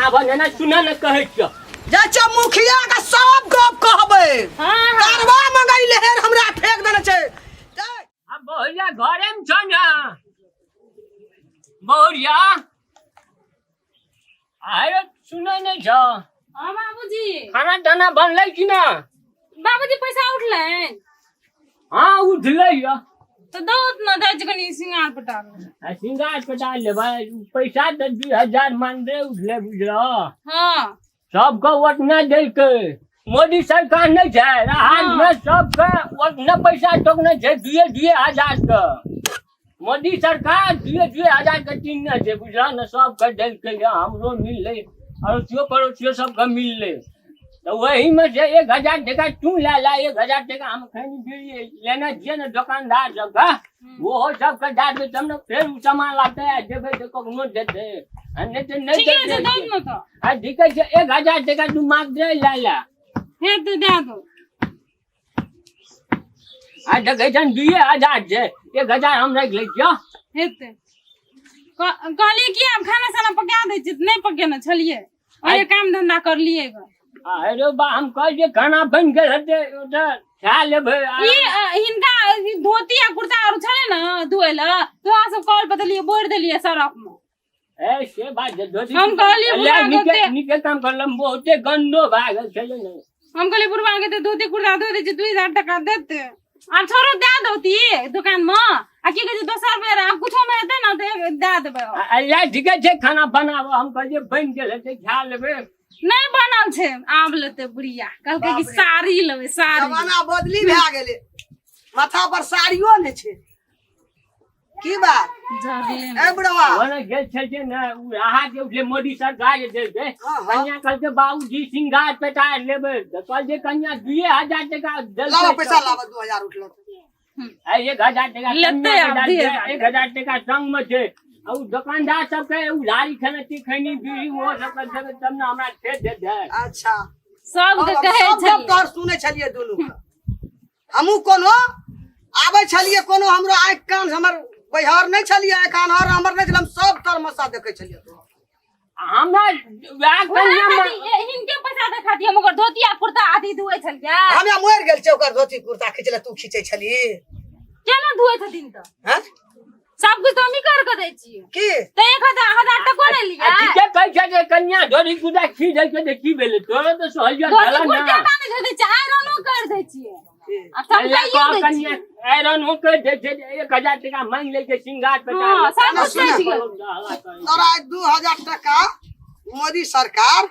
डंगाबऽ ने ने सुनऽ ने कहै छियौ। जाइ छियौ मुखिया के सब गप कहबै। हाँ हाँ। कारवा मंगैले हेर हमरा फेंक देने छै। जा। आ बहुरिया घरे में छौ ने बहुरिया? आरे सुनै नहि छौ? हाँ बाबूजी। खाना ताना बनलै कि ना? बाबूजी पैसा उठलनि? हाँ उठलै यऽ। तऽ दौ ने दै छी कनि सिंगार पटार। आ सिंगार पटार लेबै? पैसा तऽ 2000 मानदेय उठलै बुझलऽ। हाँ। सबके ओतना देलकै मोदी सरकार नहि छै राहत मे, सबके ओतना पैसा टोकने छै दुए दुए हजार के। मोदी सरकार दुए दुए हजार के तीन छै बुझल ने, सबके देलकै यऽ, हमरो मिललै, अड़ोसियो पड़ोसियो सबके मिललै। तऽ ओहीमे से 1000 टका तू लए ला, 1000 टका हम खैनी बीड़ी लेने छियै ने दोकानदार सबके, ओहो सबके दए देबै तब ने फेर ओ सामान लाते आ देबै तऽ कखनो देतै आ नहि तऽ नहि ठीके छै। देतै। दौ ने तऽ। आ ठीके छै, 1000 टका तू मात्र लए ला। हे तऽ दए दो। आ देखै छन 2000 छै, 1000 हम राखि लै छियौ। हेतै। कहलियै कि आब खाना साना पका दै छियै, तऽ नहि पकेने छलियै, ओहे काम धंधा करलियै ग। अरे बा, हम कहलियै खाना बनि गेल हेतै ओतऽ खा लेबै। ई हिनका धोती आ कुर्ता आर छलै ने धोए लए, तऽ वएह सब कल पर देलियै, बोरि देलियै सरफ मे। ए से बात छै, धोती हम कहलियै ले, बुढ़ा नीके के नीके काम करलम, बहुते गंदो भए गेल छलै ने। हम कहलियै बुढ़वा के तऽ धोती कुर्ता धो दै छियै, 2000 टका देतै। आब छोड़ो, दए दौती दुकान मे आ की कहै छै दोसर बेर आब कुछो मे हेतै ने तऽ दए देबै। अल्लाह ठीके छै, खाना बनाबऽ, हम कहलियै बनि गेल हेतै खा लेबै। नहि बनल छै, आब लेतै बुढ़िया, कहलकै कि बाप रे। साड़ी लेबै साड़ी। जमाना बदली भए गेलै, माथा पर साड़ियो नहि छै, की बात? झरले ए बुढ़वा। ओने गेल छै जे ने उ राहत जे उठले मोदी सरकार जे देलकै। हाँ, हाँ। कन्या कहलकै बाबूजी सिंगार पेटार लेबै, तऽ कहलकै कन्या 2000 टका देलकै। लाबऽ पैसा लाबऽ, 2000 उठलो। आ 1000 टका लेतै कन्या आब के 2000। 1000 टका संग मे छै आ उ दोकानदार सबके उधारी खेने छी खैनी बीड़ी ओहो सबके देबै तब ने हमरा फेर देतै। अच्छा। सबके हम कहै सब गप छलियै। तोहर सुनै छलियै दुनू के। हमहूँ कोनो आबै छलियै, कोनो हमरो आँखि कान हमर बैहर नहि छलियै, आँखि कान हर हमर नहि छलै, हम सब तमाशा देखै छलियै तोहर। हमरा वएह कन्या वएह खातिर, हिनके पैसा दे खातिर हम ओकर धोती आ कुर्ता आदि धोए छलियै। हमरा मरि गेल छै ओकर धोती कुर्ता खींचले, तू खींचै छली? केना धोए छथिन तऽ? हैं? सब कुछ तऽ हमही कर के दै छियै। की? तऽ 1000 हजार टको नहि आ लियै। ठीके कहै छै जे कन्या धोती कुर्ता खींच देलकै तऽ की भेलै, तोरो तऽ सहलियत धोती भेलै कुर्ता ने। टा नहि धोए दै छियै, आयरनो कर दै छियै। आ सब अल्लाह कैयो कह दै कन्या छियै। आयरन हो के दे छै, 1000 टका मांगि लै छै सिंगार पेटार। हँ, सब कुछ सुन, दै छियै। तोरा 2000 टका मोदी सरकार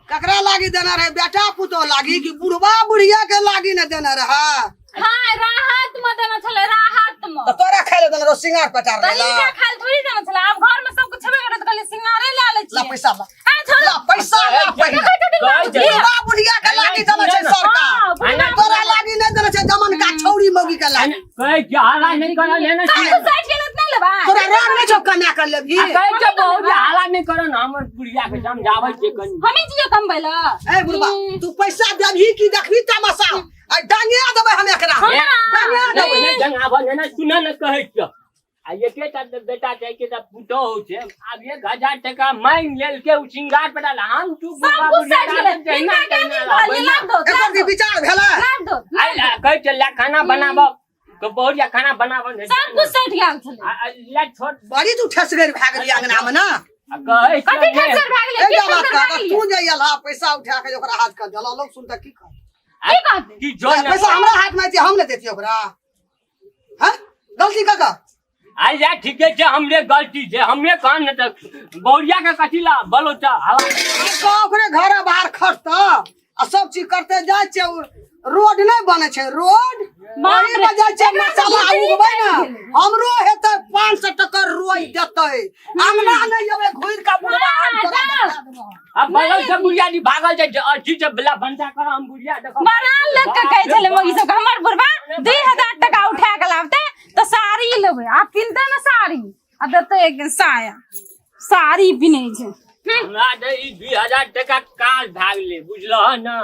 ककरा लागी देने रहे? बेटा पुतोह लागी कि बुढ़वा बुढ़िया के लागी ने देने रहे? हाँ, राहत में देना छलै, राहत में। तऽ तोरा खाय ले देने रहो सिंगार पेटार तऽ ला? हिनका खाय लए थोड़ी देना छलै, आब घर में सब कुछ छेबे करत, कहलियै सिंगारे लए लै ला छियै। पैसा ला। आ छोड़ो। ला पैसा ला पहिने। देखै छथिन बाबूजी। बुढ़वा बुढ़िया के लागी देने छै सरकार। हाँ, बुढ़वा तोरा लागी नहि देने छै, जमनका छौरी मौगी के लागी। कहै छै हल्ला नहि करऽ ने ने। सब कुछ साइड गेल नहि लेबै। तोरा रंग नहि छौ, कमा के लेबही? आ कहै छै बहुत हल्ला नहि करऽ ने, हमर बुढ़िया के समझाबै छियै कनि। हमी जियो कमबै लए। ए बुढ़वा, तू पैसा देबही कि देखबही तमाशा? आ डांगे देबै हम एकरा। हमरा? डांगे देबै। नहि डंगाबऽ ने ने, सुनऽ ने कहै छियौ। आ एकेटा तऽ बेटा छै, एकेटा पुतोहु छै, आब 1000 टका मांगि लेलकै ओ सिंगार पेटार, हम तू सब बुढ़बा कुछ बुढ़िया साइड गेलै। तहिना हिनका के तहिना दिन रहबै कहलियै, ने। लाभ दो, एकर लाभ की दो, विचार भेलै? लाभ दो। आ कहै छै ला खाना बनाबऽ, तऽ बहुरिया खाना बनाबऽ ने। सब कुछ सटि गेल छलै। आ ला छोड़। बड़ी तू ठेसगर भए गेली अंगना मे ने। आ कहै छै कथी ने, ठेसगर भए गेलै? ए की जा बात ठेसगर भए कर, गेलियै? तू जे अयलह पैसा उठा के ओकरा हाथ के देलह, लोग सुनते की कहत? की कहतै? की जो ने पैसा हमरा हाथ में छै, हम ने देतियै ओकरा? हैं, गलती ककर? आइ जा ठीके छै, हमरे गलती छै, हमरे कहन ने तऽ बहुरिया के कथी ला बोलो तऽ हवा। कह ओकरे घर बाहर खसतऽ आ सब चीज करते जाइ छै, उ रोड नहि बनै छै, रोड बाप ओही रे, पर जाइ छै। एकरा तऽ मसाला बिजली उगबै ने कटि गेलै। हमरो हेतै 500 टका रोइ देतै, अंगना नहि एबै घुरि कऽ बुढ़बा आम तोरा जाउ। देखा देबौ। आ बगल से बुढ़िया जी भागल छै, अथी से बला भनसा कर हम बुढ़िया देखो। बड़ा लोग के कहै छलै मौगी सब, हमर बुढ़बा 2000 टका उठा के लाबतै तऽ साड़ी लेबै, आ पिन्हतै ने साड़ी आ देतै एक दिन साया, साड़ी पिन्है छै। हमरा तऽ ई 2000 टका काज भए गेलै बुझलह ने।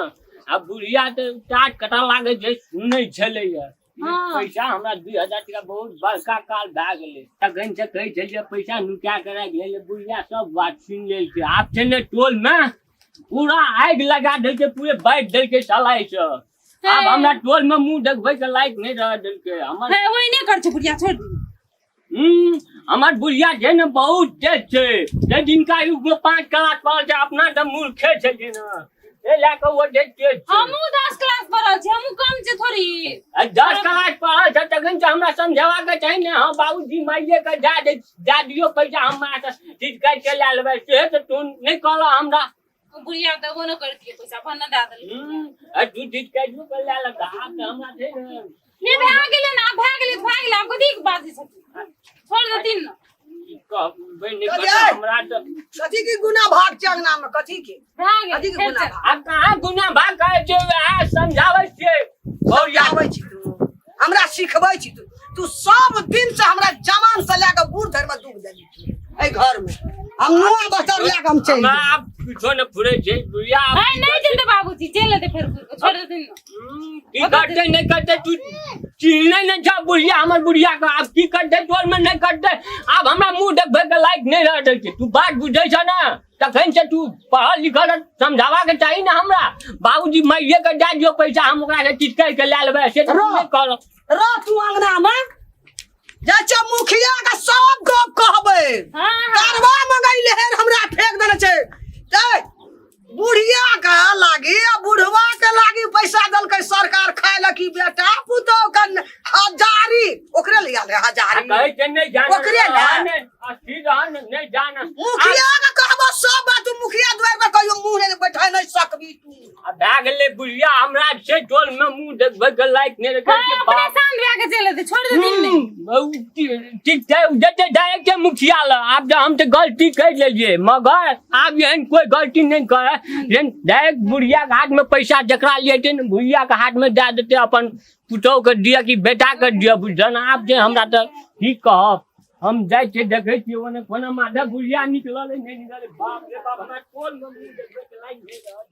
आ बुढ़िया तऽ टाट कटा लागै छै सुनै छलैया। हाँ। पैसा हमरा 2000 टका बहुत बड़का काल भए गेलै। तखन से कहै छलियै पैसा नुका के राखि लेलियै, बुढ़िया सब बात सुनि लेलकै। आब छै ने टोल मे पूरा आगि लगा देलकै, पूरे बाँटि देलकै सलाइ से। आब हमरा टोल मे मुंह देखबै के लायक नहि रह देलकै हमर। हे, ओहि नहि कर छै बुढ़िया, छोड़ दियौ। हमर बुढ़िया छै ने बहुत तेज छै, जे जिनका युग में 5 क्लास पढ़ल छै, अपना तऽ मूर्खे छै ने, एहि लए कऽ ओ जे तेज छै। हमहूँ 10 क्लास पढ़ल छी, हमहूँ कम छै थोड़ी। आ 10 क्लास पढ़ल छै तखन तऽ हमरा समझेबाक चाही ने। हँ बाबूजी, माइये के जा दे, जा दियौ पैसा, हम अहाँके चीज काटि के लए लेबै, से तऽ तू नहि कहलह हमरा। ओ बुढ़िया देबो न करतियै पैसा, अपन न दए देलकै। आ तू चीज काटियो के लए लेता, आब तऽ हमरा छै ने। नहि भए गेलै ने, आब भए गेलै तऽ भए गेलै, आब कथी के बाजै छथिन, छोड़ देथिन ने। ई कहबै नहि कथी? करतै हमरा तऽ। कथी की गुना भाग छै अंगना में, कथी के? भए गेलै, कथी के फेर गुना चल। भाग? आब कहाँ गुना भाग करै छै, वएह समझाबै छियै। समझाबै छी तू हमरा, सिखबै छी तू? तू सब दिन से हमरा जवान से लए के बूढ़ धरि में दुख देली तू। एहि घर में हम नुआ बस्तर लए के हम चलि हमरा जेबै। आब किछो नहि फुरै छै बुढ़िया। आब नहीं नहीं जेतै बाबूजी, चलि एतै फेर घुरि कऽ, छोड़ि देथिन ने। की करतै नहि करतै, तू चिन्है नहि छ बुढ़िया हमर। बुढ़िया के आब की करतै टोल में नहि करतै, आब हमरा मुंह देखबै के लायक नहि रह दै छै। तू बात बुझै छ ने तखन से, तू पढ़ल लिखल समझावा के चाही ने हमरा। बाबूजी माइये के दए दियौ पैसा, हम ओकरा से चिटकाइ के लए लेबै, से तऽ तू नहि कहलक। रह तू अंगना में, जाइ छियै मुखिया के सब गप कहबै। हाँ, हाँ। कारवा मंगैले हे, हमरा फेंक देने छै। ए बुढ़िया के लागी आ बुढ़वा के लागी पैसा देलकै सरकार खाय लए की बेटा पुतोह के हजारी ओकरे ले आयल है आ हजारी। कहै छै नहि जान ओकरे ले। अस्थिर रह ने, नहि जान। मुखिया के कहबो सब बात, तू मुखिया दुआर पर कहियो मुंह नहि बैठा नहि सकबी तू। आ भए गेलै बुढ़िया हमरा छै टोल में मुंह देखबै के लायक नहि रखै हाँ, छै। अपने बाप शांत भए के चलि एतै, छोड़ि देथिन ने। ठीक छै, ओ जेतै डायरेक्ट मुखिया लग। आब तऽ हम तऽ गलती करि लेलियै, मगर आब एहन कोइ गलती नहि करे। लेकिन डायरेक्ट बुढ़िया के हाथ में पैसा जकरा लिए छै ने, बुढ़िया के हाथ में दए देतै, अपन पुतोह के दिअ कि बेटा के दिअ, बुझल। आब जे हमरा तऽ की कहब, हम जाइ छियै, देखै छियै ओने कोना माधव बुढ़िया निकलल है, नहि निकलल है। बाप रे बाप, हमरा टोल में मुँह देखबै के लायक नहि रहल।